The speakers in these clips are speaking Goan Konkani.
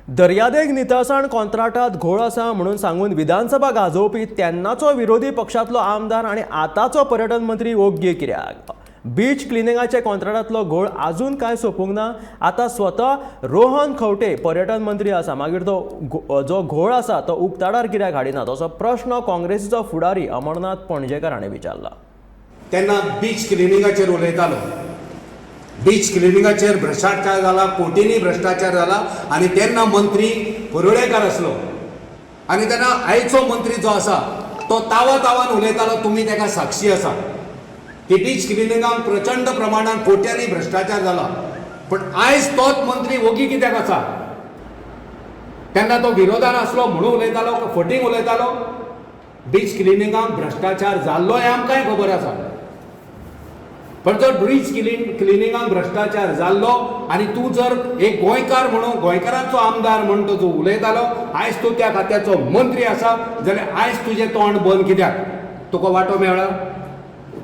दर्यादेग नितळसाण कॉन्त्राटात घोळ आसा म्हणून सांगून विधानसभा गाजोवपी तेन्नाचो विरोधी पक्षांतलो आमदार आनी आतांचो पर्यटन मंत्री ओग्गी कित्याक? बीच क्लिनिंगाचे कॉन्त्राटांतलो घोळ अजून कांय सोंपूंक ना. आतां स्वता रोहन खंवटे पर्यटन मंत्री आसा, मागीर तो जो घोळ आसा तो उक्ताडार कित्याक हाडिना असो प्रश्न काँग्रेसीचो फुडारी अमरनाथ पणजेकर हाणें विचारला. तेन्ना बीच क्लिनिंगाचेर उलयतालो. बीच क्लिनिंगाचेर भ्रश्टाचार जाला, कोटींनी भ्रश्टाचार जाला आनी तेन्ना मंत्री परुळेकार आसलो आनी तेन्ना आयचो मंत्री जो आसा तो तावा तावान उलयतालो. तुमी तेका साक्षी आसा की बीच क्लिनिंगाक प्रचंड प्रमाणान कोट्यांनी भ्रश्टाचार जाला. पण आयज तोच मंत्री ओगी कित्याक आसा? तेन्ना तो विरोधान आसलो म्हणून उलयतालो, फटींग उलयतालो. बीच क्लिनिंगाक भ्रश्टाचार जाल्लो हें आमकांय खबर आसा. पण जर ब्रीज क्लिनिंगाक भ्रश्टाचार जाल्लो आनी तूं जर एक गोंयकार म्हणून, गोंयकारांचो आमदार म्हूण तो जो उलयतालो, आयज तूं त्या खात्याचो मंत्री आसा जाल्यार आयज तुजें तोंड बंद कित्याक? तुका वांटो मेळ्ळा?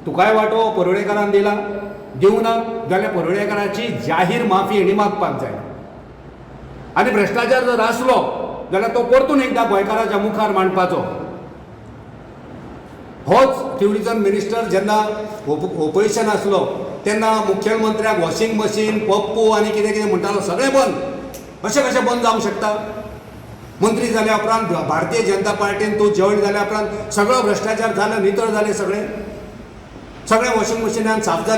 तुकाय वांटो परुळेकारान दिला? दिवना जाल्यार परुळेकाराची जाहीर माफी हेणी मागपाक जाय. आनी भ्रश्टाचार जर आसलो जाल्यार तो परतून एकदां गोंयकाराच्या मुखार मांडपाचो. होच ट्युरिजम मिनिस्टर जेन्ना ओपोजिशन आसलो तेन्ना मुख्यमंत्र्याक वॉशिंग मशीन, पप्पू आनी कितें कितें म्हणटालो, सगळें बंद. अशें कशें बंद जावंक शकता? मंत्री जाल्या उपरांत, भारतीय जनता पार्टीन तूं जॉयन जाल्या उपरांत सगळो भ्रश्टाचार जालो, नितळ जाले सगळे, सगळे वॉशिंग मशिनान साफ जाले.